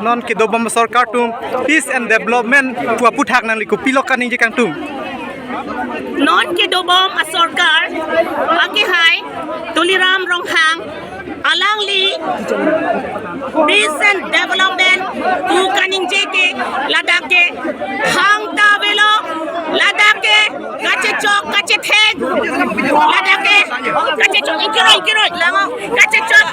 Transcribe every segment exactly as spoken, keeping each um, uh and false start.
Non kedobom asorkar atum peace and development pu aphuthak nangli kopilo kaningje kangtung? Non kedobom asorkar akehai Tuliram Ronghang alangli peace and development pu kaningje ke ladak ke hang ta avelo, ladak ke kachechok kachethek, ladak ke kachechok ingkiroi ingkiroi kachechok.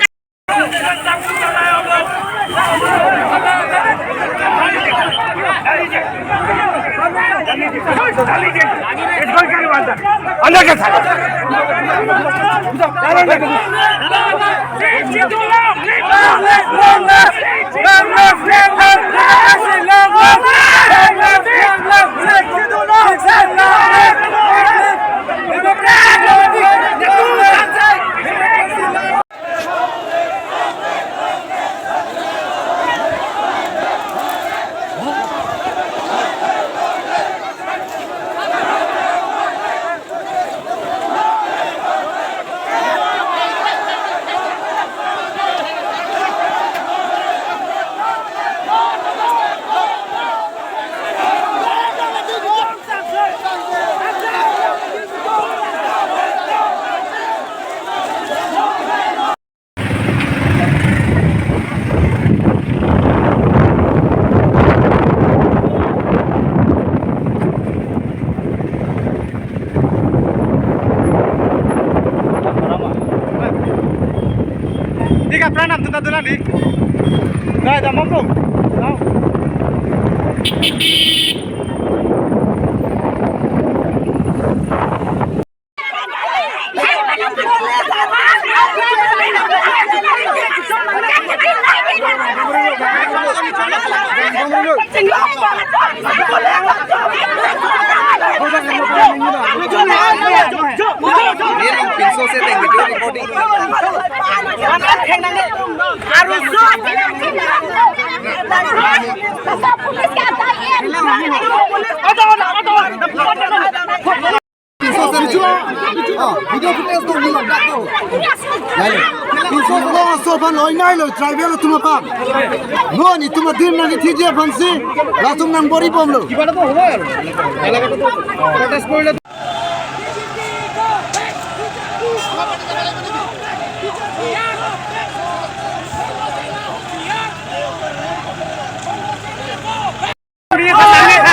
Dika pranam tunta dula di. Dai da mampu. Dau. Pinso setting video recording. Pinso setting. Oh, video footage do ni dak do. Pinso setting so pan oi nai lo tribal atum aphan. No, netum adim nangkethiji aphansi latum nangboribomlo. Protest korile.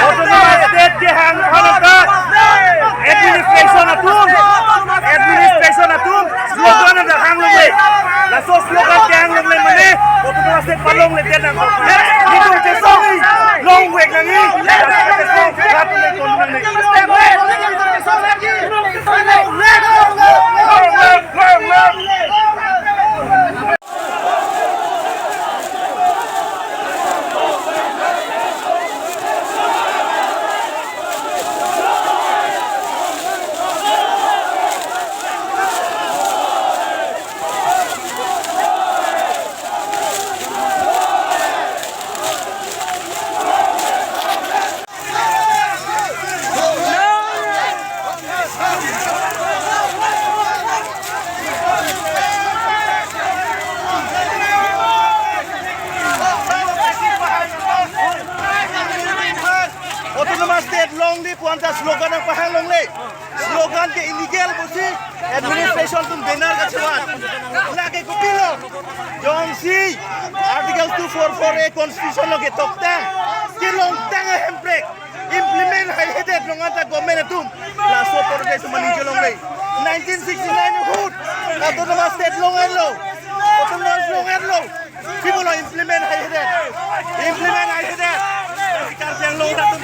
Autonomous state kehang aphan ta administration atum, administration atum slogan ta hang longle. Laso slogan kehang longle mane autonomous state palongle te nang. Nelitum chesong longle nangji. Laso chesong rat le kon nangji. Autonomous state longji pu anta slogan nangpahang longle. Slogan ke illegal pusi administration atum banner kachevan. Lake kopilo? Jongsi Article two four four A constitution lo ketoktang, kelongtang ahemprek implement haihedet long anta government atum. Laso protest atum maningje longle. Nineteen sixty-nine ahut autonomous state long-etlo. Autonomous long-etlo. Kipu lo implement haihedet. Implement haihedet. Karbi Anglong atum.